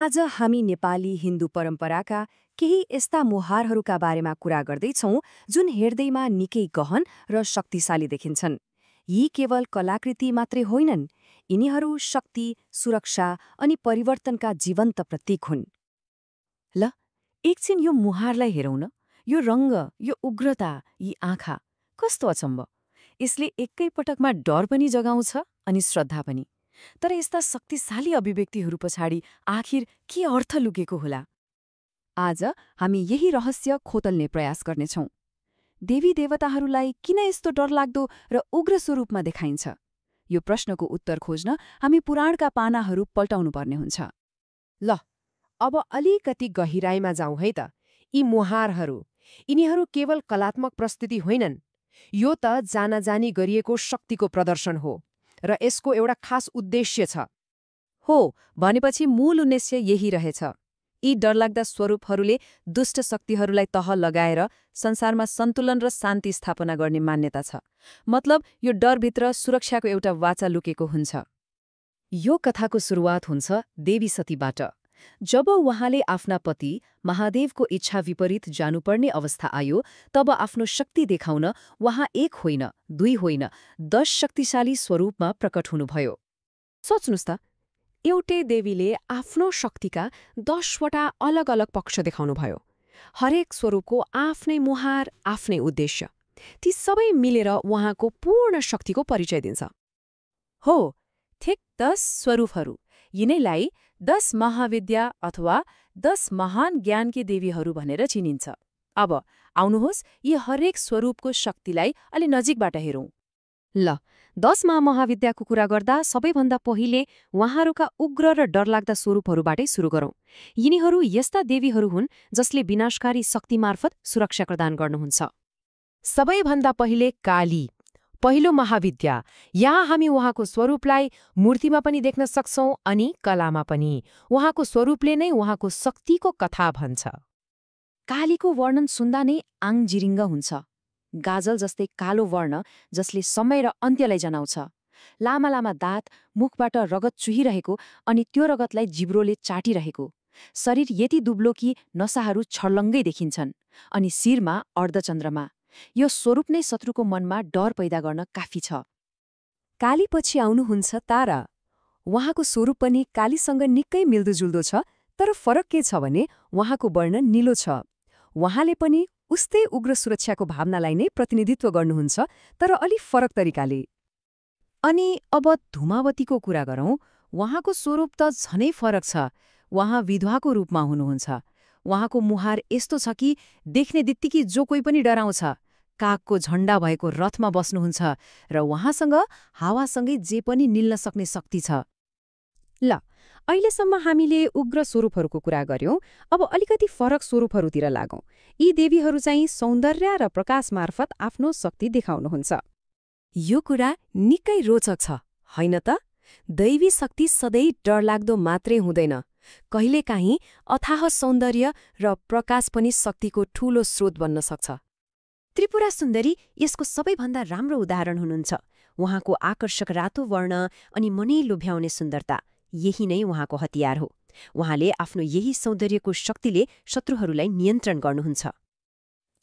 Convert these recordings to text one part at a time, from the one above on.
आज हामी नेपाली हिन्दू परम्पराका केही यस्ता मुहारहरूका बारेमा कुरा गर्दैछौं जुन हेर्दैमा निकै गहन र शक्तिशाली देखिन्छन्। यी केवल कलाकृति मात्रै होइनन्, यिनीहरू शक्ति, सुरक्षा अनि परिवर्तनका जीवन्त प्रतीक हुन्। ल एकछिन यो मुहारलाई हेरौँ न। यो रङ्ग, यो उग्रता, यी आँखा, कस्तो अचम्म। यसले एकैपटकमा डर पनि जगाउँछ अनि श्रद्धा पनि। तर यस्ता शक्तिशाली अभिव्यक्तिहरू पछाडि आखिर के अर्थ लुकेको होला? आज हामी यही रहस्य खोतल्ने प्रयास गर्नेछौं। देवी देवताहरूलाई किन यस्तो डरलाग्दो र उग्र स्वरूपमा देखाइन्छ? यो प्रश्नको उत्तर खोज्न हामी पुराणका पानाहरू पल्टाउनुपर्ने हुन्छ। ल अब अलिकति गहिराईमा जाउँ है त। यी मुहारहरू, यिनीहरू केवल कलात्मक प्रस्तुति होइनन्। यो त जानाजानी गरिएको शक्तिको प्रदर्शन हो र यसको एउटा खास उद्देश्य छ। हो, भनेपछि मूल उद्देश्य यही रहेछ। यी डरलाग्दा स्वरूपहरूले दुष्ट शक्तिहरूलाई तह लगाएर संसारमा सन्तुलन र शान्ति स्थापना गर्ने मान्यता छ। मतलब यो डरभित्र सुरक्षाको एउटा वाचा लुकेको हुन्छ। यो कथाको सुरुवात हुन्छ देवी सतीबाट। जब उहाँले आफ्ना पति महादेवको इच्छा विपरीत जानुपर्ने अवस्था आयो, तब आफ्नो शक्ति देखाउन उहाँ एक होइन, दुई होइन, 10 शक्तिशाली स्वरूपमा प्रकट हुनुभयो। सोच्नुस् त, एउटै देवीले आफ्नो शक्तिका 10वटा अलग अलग पक्ष देखाउनुभयो। हरेक स्वरूपको आफ्नै मुहार, आफ्नै उद्देश्य। ती सबै मिलेर उहाँको पूर्ण शक्तिको परिचय दिन्छ। हो, ठिक 10 स्वरूपहरू। यिनैलाई 10 महाविद्या अथवा 10 महान ज्ञानकी देवीहरू भनेर चिनिन्छ। अब आउनुहोस् यी हरेक स्वरूपको शक्तिलाई अलि नजिकबाट हेरौँ। ल 10 महाविद्याको कुरा गर्दा सबैभन्दा पहिले उहाँहरूका उग्र र डरलाग्दा स्वरूपहरूबाटै सुरु गरौं। यिनीहरू यस्ता देवीहरू हुन् जसले विनाशकारी शक्ति मार्फत सुरक्षा प्रदान गर्नुहुन्छ। सबैभन्दा पहिले काली, पहिलो महाविद्या। यहाँ हामी उहाँको स्वरूपलाई मूर्तिमा पनि देख्न सक्छौं अनि कलामा पनि। उहाँको स्वरूपले नै उहाँको शक्तिको कथा भन्छ। कालीको वर्णन सुन्दा नै आङ जिरिङ्ग हुन्छ। गाजल जस्तै कालो वर्ण जसले समय र अन्त्यलाई जनाउँछ। लामा लामा दाँत, मुखबाट रगत चुहिरहेको अनि त्यो रगतलाई जिब्रोले चाटिरहेको। शरीर यति दुब्लो कि नसाहरू छर्लङ्गै देखिन्छन् अनि शिरमा अर्धचन्द्रमा। यो स्वरूप नै शत्रुको मनमा डर पैदा गर्न काफी छ। कालीपछि आउनुहुन्छ तारा। उहाँको स्वरूप पनि कालीसँग निकै मिल्दोजुल्दो छ, तर फरक के छ भने उहाँको वर्णन नीलो छ। उहाँले पनि उस्तै उग्र सुरक्षाको भावनालाई नै प्रतिनिधित्व गर्नुहुन्छ, तर अलि फरक तरिकाले। अनि अब धुमावतीको कुरा गरौँ। उहाँको स्वरूप त झनै फरक छ। उहाँ विधवाको रूपमा हुनुहुन्छ। उहाँको मुहार यस्तो छ कि देख्ने बित्तिकै जो कोही पनि डराउँछ। कागको झण्डा भएको रथमा बस्नुहुन्छ र उहाँसँग हावासँगै जे पनि निल्न सक्ने शक्ति छ। ल अहिलेसम्म हामीले उग्र स्वरूपहरूको कुरा गर्यौं। अब अलिकति फरक स्वरूपहरूतिर लागौं। यी देवीहरू चाहिँ सौन्दर्य र प्रकाश मार्फत आफ्नो शक्ति देखाउनुहुन्छ। यो कुरा निकै रोचक छ, होइन त? दैवी शक्ति सधैँ डरलाग्दो मात्रै हुँदैन। कहिलेकाहीँ अथाह सौन्दर्य र प्रकाश पनि शक्तिको ठूलो स्रोत बन्न सक्छ। त्रिपुरा सुन्दरी यसको सबैभन्दा राम्रो उदाहरण हुनुहुन्छ। उहाँको आकर्षक रातो वर्ण अनि मनै लोभ्याउने सुन्दरता, यही नै उहाँको हतियार हो। उहाँले आफ्नो यही सौन्दर्यको शक्तिले शत्रुहरूलाई नियन्त्रण गर्नुहुन्छ।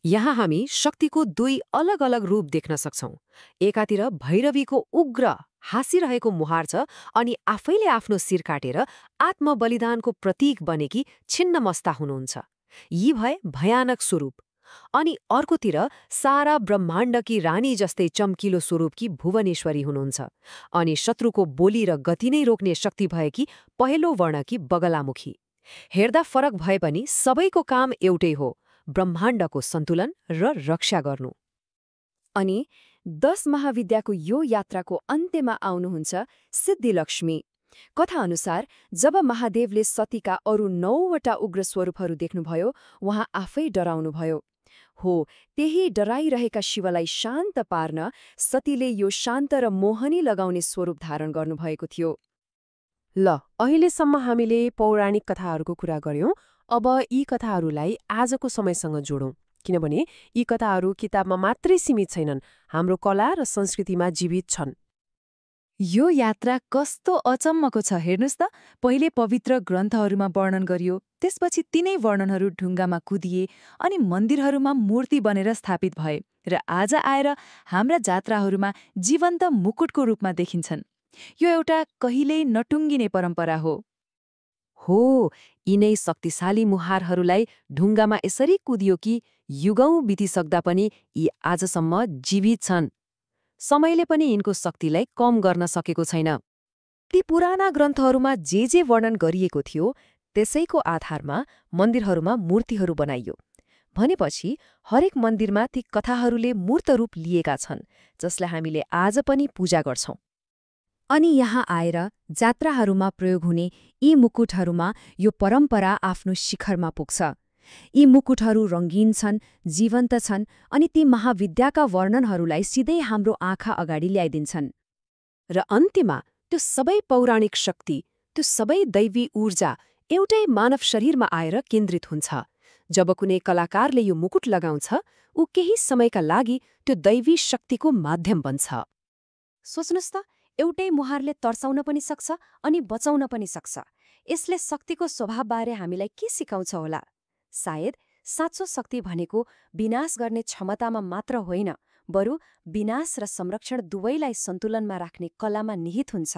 यहाँ हामी शक्तिको 2 अलग अलग रूप देख्न सक्छौं। एकातिर भैरवीको उग्र हाँसिरहेको मुहार छ अनि आफैले आफ्नो शिर काटेर आत्मबलिदानको प्रतीक बनेकी छिन्नमस्ता हुनुहुन्छ। यी भए भयानक स्वरूप। अनि अर्कोतिर सारा ब्रह्माण्डकी रानी जस्तै चम्किलो स्वरूपकी भुवनेश्वरी हुनुहुन्छ। अनि शत्रुको बोली र गति नै रोक्ने शक्ति भएकी पहिलो वर्णकी बगलामुखी। हेर्दा फरक भए पनि सबैको काम एउटै हो, ब्रह्माण्डको सन्तुलन र रक्षा गर्नु। अनि 10 महाविद्याको यो यात्राको अन्त्यमा आउनुहुन्छ सिद्धिलक्ष्मी। कथा अनुसार जब महादेवले सतीका अरू 9वटा उग्र स्वरूपहरू देख्नुभयो, उहाँ आफै डराउनुभयो। हो, त्यही डराइरहेका शिवलाई शान्त पार्न सतीले यो शान्त र मोहनी लगाउने स्वरूप धारण गर्नुभएको थियो। ल अहिलेसम्म हामीले पौराणिक कथाहरूको कुरा गर्यौं। अब यी कथाहरूलाई आजको समयसँग जोडौं, किनभने यी कथाहरू किताबमा मात्रै सीमित छैनन्, हाम्रो कला र संस्कृतिमा जीवित छन्। यो यात्रा कस्तो अचम्मको छ हेर्नुहोस् त। पहिले पवित्र ग्रन्थहरूमा वर्णन गरियो, त्यसपछि तिनै वर्णनहरू ढुङ्गामा कुदिए अनि मन्दिरहरूमा मूर्ति बनेर स्थापित भए र आज आएर हाम्रा जात्राहरूमा जीवन्त मुकुटको रूपमा देखिन्छन्। यो एउटा कहिल्यै नटुङ्गिने परम्परा हो। हो, यिनै शक्तिशाली मुहारहरूलाई ढुङ्गामा यसरी कुदियो कि युगौँ बितिसक्दा पनि यी आजसम्म जीवित छन्। समयले पनि यिनको शक्तिलाई कम गर्न सकेको छैन। ती पुराना ग्रन्थहरूमा जे वर्णन गरिएको थियो त्यसैको आधारमा मन्दिरहरूमा मूर्तिहरू बनाइयो। भनेपछि हरेक मन्दिरमा ती कथाहरूले मूर्त रूप लिएका छन्, जसलाई हामीले आज पनि पूजा गर्छौं। अनि यहाँ आएर जात्राहरूमा प्रयोग हुने यी मुकुटहरूमा यो परम्परा आफ्नो शिखरमा पुग्छ। यी मुकुटहरू रङ्गीन छन्, जीवन्त छन् अनि ती महाविद्याका वर्णनहरूलाई सिधै हाम्रो आँखा अगाडि ल्याइदिन्छन्। र अन्त्यमा त्यो सबै पौराणिक शक्ति, त्यो सबै दैवी ऊर्जा एउटै मानव शरीरमा आएर केन्द्रित हुन्छ। जब कुनै कलाकारले यो मुकुट लगाउँछ, ऊ केही समयका लागि त्यो दैवी शक्तिको माध्यम बन्छ। सोच्नुहोस् त, एउटै मुहारले तर्साउन पनि सक्छ अनि बचाउन पनि सक्छ। यसले शक्तिको स्वभावबारे हामीलाई के सिकाउँछ होला? सायद साँचो शक्ति भनेको विनाश गर्ने क्षमतामा मात्र होइन, बरु विनाश र संरक्षण दुवैलाई सन्तुलनमा राख्ने कलामा निहित हुन्छ।